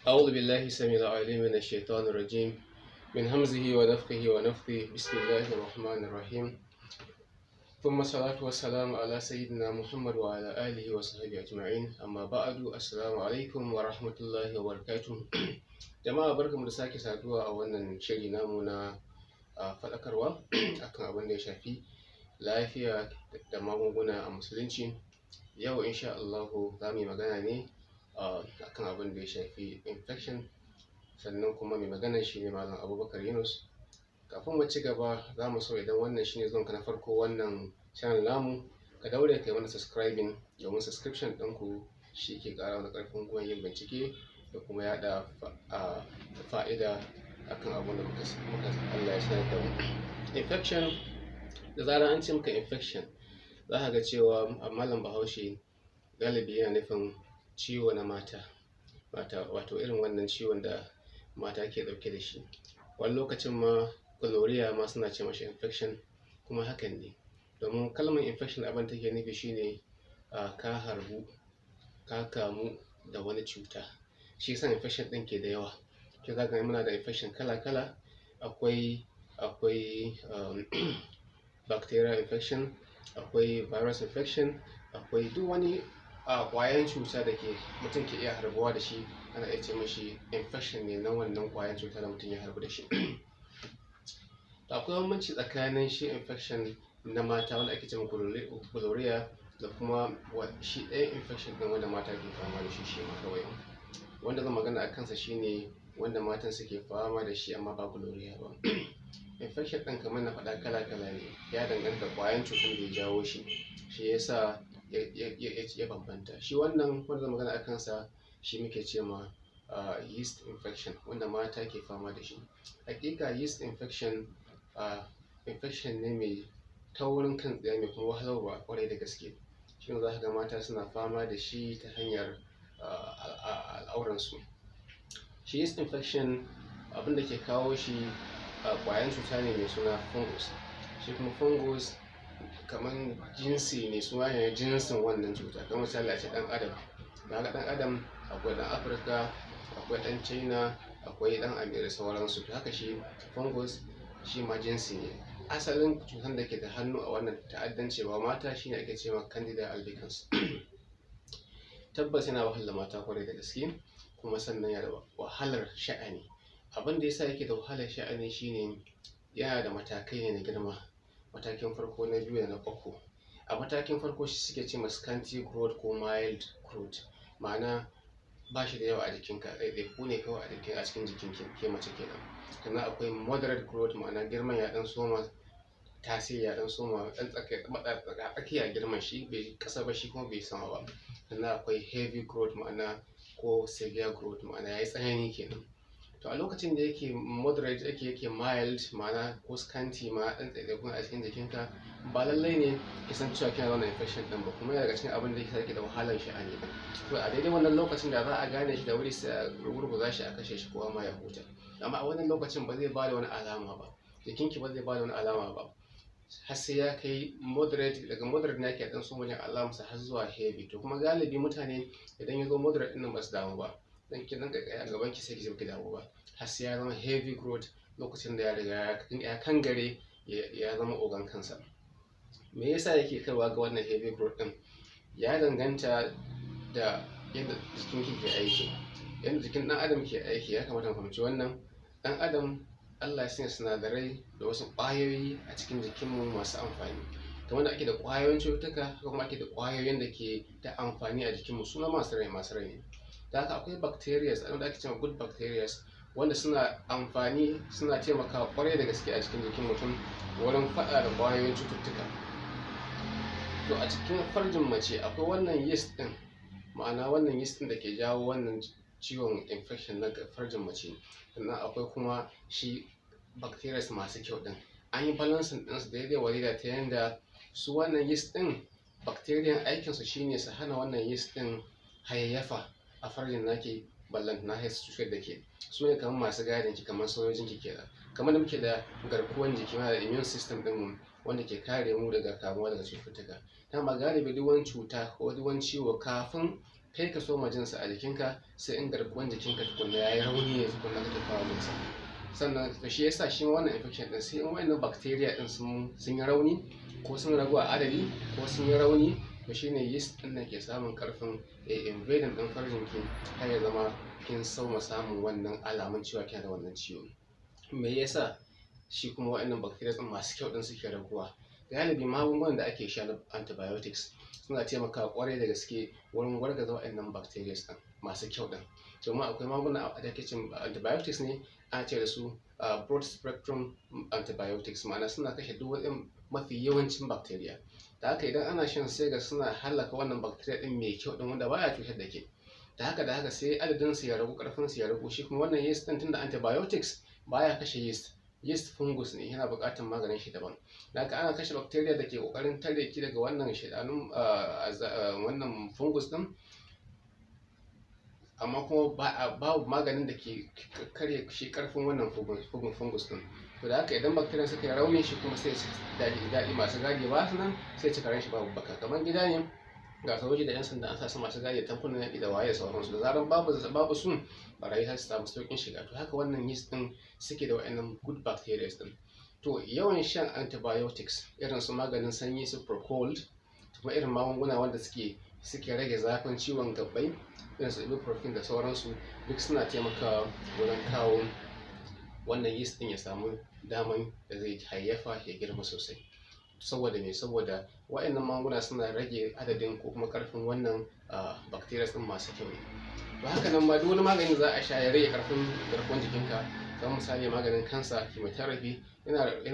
أعوذ بالله السميع العليم من الشيطان الرجيم، من همزه ونفخه ونفثه. بسم الله الرحمن الرحيم، ثم الصلاة والسلام على سيدنا محمد وعلى آله وصحبه أجمعين، أما بعد، السلام عليكم ورحمة الله وبركاته. Jama'a, barkamu da sake saduwa a wannan shiri namu na faɗakarwa akan abin da ya shafi lafiya da magunguna a Musulunci. Yau insha Allahu za mu yi magana ne akan abin da ya shafi infection, sannan kuma mai magana shi ne Malam Abubakar Yunus. Kafin mu ci gaba, za mu so idan wannan shine zuwanka na farko wannan channel namu, ka daure ka yi mana subscribing, domin subscription ɗinku shi ke ƙara mana ƙarfin gwiwan yin bincike da kuma yaɗa fa'ida akan abin da muka Allah ya sanar da mu. Infection, da zarar an ce maka infection, za ka ga cewa a malam Bahaushe galibi yana nufin ciwo na mata, wato irin wannan ciwon da mata ke ɗauke da shi. Wani lokacin ma gonorrhea ma suna ce mashi infection, kuma hakan ne, domin kalmar infection abin da take nufi shine ka harbu, ka kamu da wani cuta. Shi yasa infection ɗin ke da yawa. Shi za ka ga muna da infection kala kala. Akwai bacterial infection, akwai virus infection, akwai duk wani ƙwayan cuta da ke mutum ke iya harbuwa da shi, ana iya ce mashi infection ne na wannan ƙwayan cuta da mutum ya harbu da shi. To, akwai bambanci tsakanin shi infection na mata wanda ake ce ma gonorrhea da kuma shi ɗayan infection ɗin wanda mata ke fama da shi. Shi ma kawai wanda zan magana a kansa shine wanda matan suke fama da shi, amma ba gonorrhea ba. Infection ɗin, kamar na faɗa, kala kala ne, ya danganta da ƙwayan cutar da ya jawo shi, shi yasa ya bambanta. Shi wannan wanda zan magana a kansa shi muke ce ma yeast infection, wanda mata ke fama da shi. Hakika yeast infection infection ne mai taurin kan tsiya, mai kuma wahalarwa ƙwarai da gaske. Shi ne za ka ga mata suna fama da shi ta hanyar al'auransu. Shi yeast infection, abin da ke kawo shi ƙwayan cuta ne mai suna fungus. Shi kuma fungus kaman jinsi ne, suna ne jinsin wannan cuta. Kamar misali a ce ɗan adam, kaga ɗan adam akwai ɗan Afirka, akwai ɗan China, akwai ɗan America, sauransu. To, haka shi fungus shi ma jinsi ne. Asalin cutar da ke da hannu a wannan ta'addanci wa mata shine ake cewa Candida albicans. Tabbas yana wahalar mata kwarai da gaske, kuma sannan yana da wahalar sha'ani. Abin da yasa yake da wahalar sha'ani shine yana da matakai ne na girma: matakin farko, na biyu da na uku. A matakin farko shi suke ce ma scanty growth ko mild growth, ma'ana ba shi da yawa a jikinka, ɗaiɗaiku ne kawai a cikin jikin ke mace kenan. Sannan akwai moderate growth, ma'ana girman ya ɗan soma tasiri, ya ɗan soma ɗan tsakiya, girman shi bai ƙasa ba, shi kuma bai sama ba. Sannan akwai heavy growth, ma'ana ko severe growth, ma'ana ya yi tsanani kenan. To, a lokacin da yake moderate, yake mild, ma'ana ko scanty, ma ɗan ɗaiɗaikun a cikin jikinka, ba lallai ne ki san cewa kina da wannan infection ɗin ba, kuma yana daga cikin abin da yake da wahalar sha'ani ɗin. To, a daidai wannan lokacin da za a gane shi da wuri, sai a rugurguza shi, a kashe shi, kowa ma ya huta. Amma a wannan lokacin ba zai ba da wani alama ba, jikinki ba zai ba da wani alama ba har sai ya kai moderate. Daga moderate ne ake ɗan soma jin alamarsa har zuwa heavy. To, kuma galibi mutane idan ya zo moderate ɗin nan ba su damu ba, dan ki dan ƙaiƙayi a gaban ki sai ki ji baki damu ba, har sai ya zama heavy growth, lokacin da ya riga ya kangare, ya zama ogan kansa. Me yasa yake kaiwa ga wannan heavy growth ɗin? Ya danganta da yadda jikinki ke aiki, yadda jikin ɗan adam ke aiki. Ya kamata mu fahimci wannan. Ɗan adam, Allah ya sanya sinadarai da wasu ƙwayoyi a cikin jikinmu masu amfani. Kamar da ake da ƙwayoyin cututtuka, haka kuma ake da ƙwayoyin da ke da amfani a jikinmu, su ma masu rai ne. Da haka akwai bacteria wanda ake cewa good bacteria, wanda suna amfani, suna taimakawa ƙwarai da gaske a cikin jikin mutum wurin faɗa da ƙwayoyin cututtuka. To, a cikin farjin mace akwai wannan yeast ɗin, ma'ana wannan yeast ɗin da ke jawo wannan ciwon infection na farjin mace. Sannan akwai kuma shi bacteria masu kyau ɗin. An yi balancing ɗinsu daidai wa daida, ta yanda su wannan yeast ɗin, bacteria aikinsu shine su hana wannan yeast ɗin hayayyafa a farjin naki, ballantana har su cutar da ke. Su ne kamar masu gadin ki, kamar sojojin ki kenan. Kamar da muke da garkuwan jiki, muna da immune system ɗinmu wanda ke kare mu daga kamuwa daga cututtuka. Dama galibi duk wani cuta ko duk wani ciwo, kafin kai ka soma jinsa a jikinka sai in garkuwan jikinka tukunna ya yi rauni ne tukunna kake fara jinsa. Sannan to shi yasa shi wannan infection ɗin sai in waɗannan bacteria ɗin sun yi rauni ko sun ragu a adadi ko sun yi rauni, to shine yeast ɗin nan ke samun ƙarfin ya invading ɗin farjinki har ya zama kin soma samun wannan alamun cewa kina da wannan ciwo. Me yasa shi kuma waɗannan bacteria ɗin masu kyau ɗin suke raguwa? Galibi magungunan da ake sha na antibiotics suna taimakawa ƙwarai da gaske wurin wargaza waɗannan bacteria ɗin masu kyau ɗin. Domin akwai magunguna da ake ce antibiotics ne, ana ce da su broad spectrum antibiotics, ma'ana suna kashe duk wani mafi yawancin bacteria. Da haka idan ana shan, sai ga suna hallaka wannan bacteria ɗin mai kyau ɗin wanda baya cutar da ke. Da haka sai adadin su ya ragu, ƙarfin su ya ragu. Shi kuma wannan yeast ɗin, tunda antibiotics baya kashe yeast, yeast fungus ne, yana buƙatar maganin shi daban. Da haka ana kashe bacteria da ke ƙoƙarin tare ki daga wannan shaiɗanun wannan fungus ɗin, amma kuma babu maganin da ke karya shi ƙarfin wannan fungus ɗin. To da haka idan bacteria suka yi rauni, shi kuma sai daɗi daɗi masu gadi ba su nan, sai ci karen shi babu baka. Kamar gida ne, ga sojoji da 'yan sanda an sa su masu gadi, tankunan yaƙi da waye sauransu, da zaran babu su, barayi za su samu sauƙin shiga. To haka wannan yeast ɗin suke da wa'annan good bacteria ɗin. To yawan shan antibiotics irin su maganin sanyi, su Procold, kuma irin magunguna wanda suke rage zafin ciwon gabbai irin su ibuprofen da sauransu, duk suna taimakawa wurin kawo wannan yeast ɗin ya samu daman da zai hayayyafa ya girma sosai. Saboda me? Saboda wa'annan magunguna suna rage adadin ko kuma karfin wannan bacteria ɗin masu kyau ne. To haka nan ma duk wani magani za a sha ya rage karfin garkuwar jikinka, kamar misali maganin kansa, chemotherapy, yana rage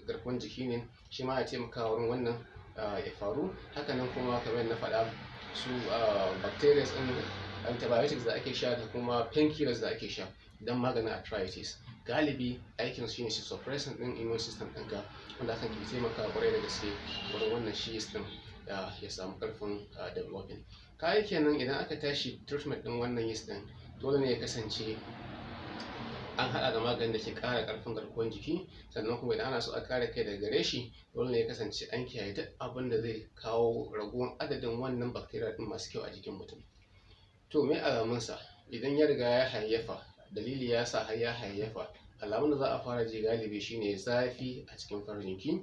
garkuwar jiki ne, shi ma ya taimaka wurin wannan ya faru. Haka nan kuma kamar yadda na faɗa, su bacteria ɗin, antibiotics da ake sha da kuma painkillers da ake sha don maganin arthritis, galibi aikin su shine su suppressing ɗin immune system ɗinka, wanda hakan ke taimakawa ƙwarai da gaske wurin wannan shi yeast ɗin ya samu ƙarfin developing. Kaga kenan idan aka tashi treatment ɗin wannan yeast ɗin, dole ne ya kasance an haɗa da maganin da ke ƙara ƙarfin garkuwar jiki. Sannan kuma idan ana so a kare kai daga gare shi, dole ne ya kasance an kiyaye duk abin da zai kawo raguwan adadin wannan bacteria ɗin masu kyau a jikin mutum. To me alamunsa? Idan ya riga ya hayayyafa, dalili ya sa har ya hayayyafa, alamun da za a fara ji galibi shine zafi a cikin farjinki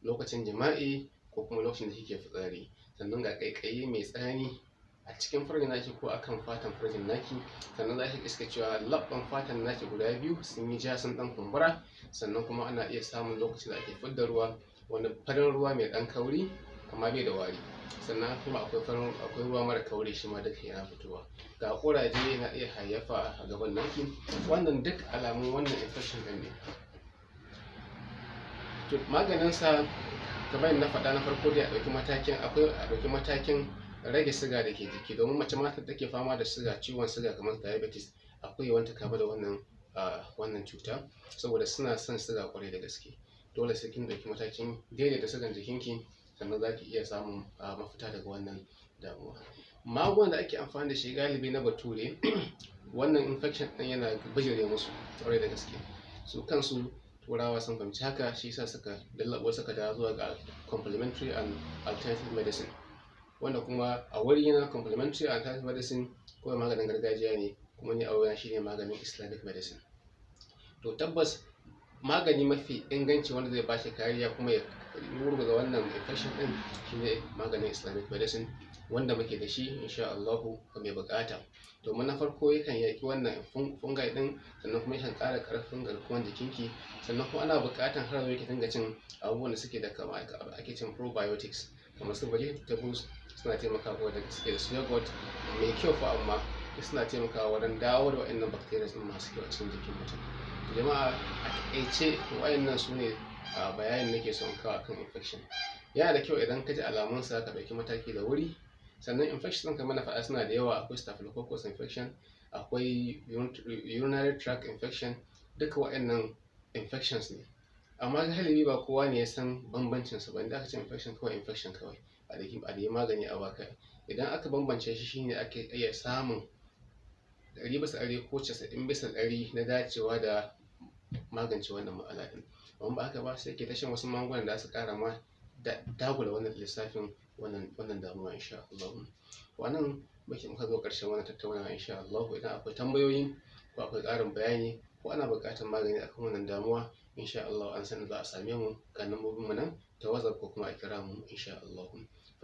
lokacin jima'i ko kuma lokacin da kike fitsari. Sannan ga ƙaiƙayi mai tsanani a cikin farjin naki ko akan fatan farjin naki. Sannan za ki iska cewa labban fatan naki guda biyu sun yi ja, sun ɗan kumbura. Sannan kuma ana iya samun lokacin da ake fidda ruwa, wani farin ruwa mai ɗan kauri amma bai da wari. Sannan kuma akwai ruwa mara kauri, shi ma duka yana fitowa. Ga ƙuraje na iya hayayyafa a gaban naki. Wannan duk alamun wannan infection ɗin ne. To maganin sa, kamar yadda na faɗa, na farko dai a ɗauki matakin rage siga da ke jiki, domin mace ma da take fama da siga, ciwon siga kamar diabetes, akwai yiwuwar ta kamu da wannan cuta, saboda suna son siga ƙwarai da gaske. Dole sai kin ɗauki matakin daidaita sigan jikinki, sannan za ki iya samun mafita daga wannan damuwa. Magungunan da ake amfani da shi galibi na bature, wannan infection ɗin yana bijire musu ƙwarai da gaske. Su kansu turawa sun fahimci haka, shi yasa suka lallaɓo suka dawo zuwa ga complementary and alternative medicine, wanda kuma a wurina complementary and alternative medicine kawai maganin gargajiya ne, kuma ni a wurina shine maganin Islamic medicine. To tabbas magani mafi inganci wanda zai ba shi kariya kuma ya rugurguza wannan infection ɗin shine maganin Islamic medicine wanda muke da shi, insha Allahu, ga mai buƙata. Domin na farko yakan yaƙi wannan fungi ɗin, sannan kuma yakan ƙara ƙarfin garkuwan jikinki. Sannan kuma ana buƙatan har yanzu ki dinga cin abubuwan da suke da kama ake cin probiotics, kamar su vegetables, suna taimakawa da gaske, da su yogurt mai kyau fa, amma suna taimakawa wurin dawo da waɗannan bacteria ɗin masu kyau a cikin jikin mutum. Jama'a, a taƙaice waɗannan su ne bayanin nake son kawo akan infection. Yana da kyau idan ka ji alamunsa ka ɗauki mataki da wuri. Sannan infection ɗin, kamar na faɗa, suna da yawa. Akwai staphylococcus infection, akwai urinary tract infection, duka waɗannan infections ne, amma galibi ba kowa ne ya san bambancin su ba. Idan aka ce infection kawai, infection kawai, a da magani a baka. Idan aka bambance shi, shine ake iya samun 100% ko 90% na dacewa da magance wannan matsala ɗin. Amma ba haka ba, sai ke ta shan wasu magungunan da su ƙara ma dagula wannan lissafin wannan damuwa insha Allah. Wannan muka zo ƙarshen wannan tattaunawa insha Allah. Idan akwai tambayoyi ko akwai ƙarin bayani ko ana buƙatar magani akan wannan damuwa insha Allah an san za a same mu ga lambobin mu nan ta WhatsApp ko kuma a kira mu insha Allah.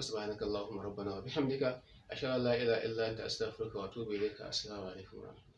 Subhanaka Allahumma rabbana wa bihamdika, ashhadu an la ilaha illa anta, astaghfiruka wa atubu ilayka. Assalamu alaikum.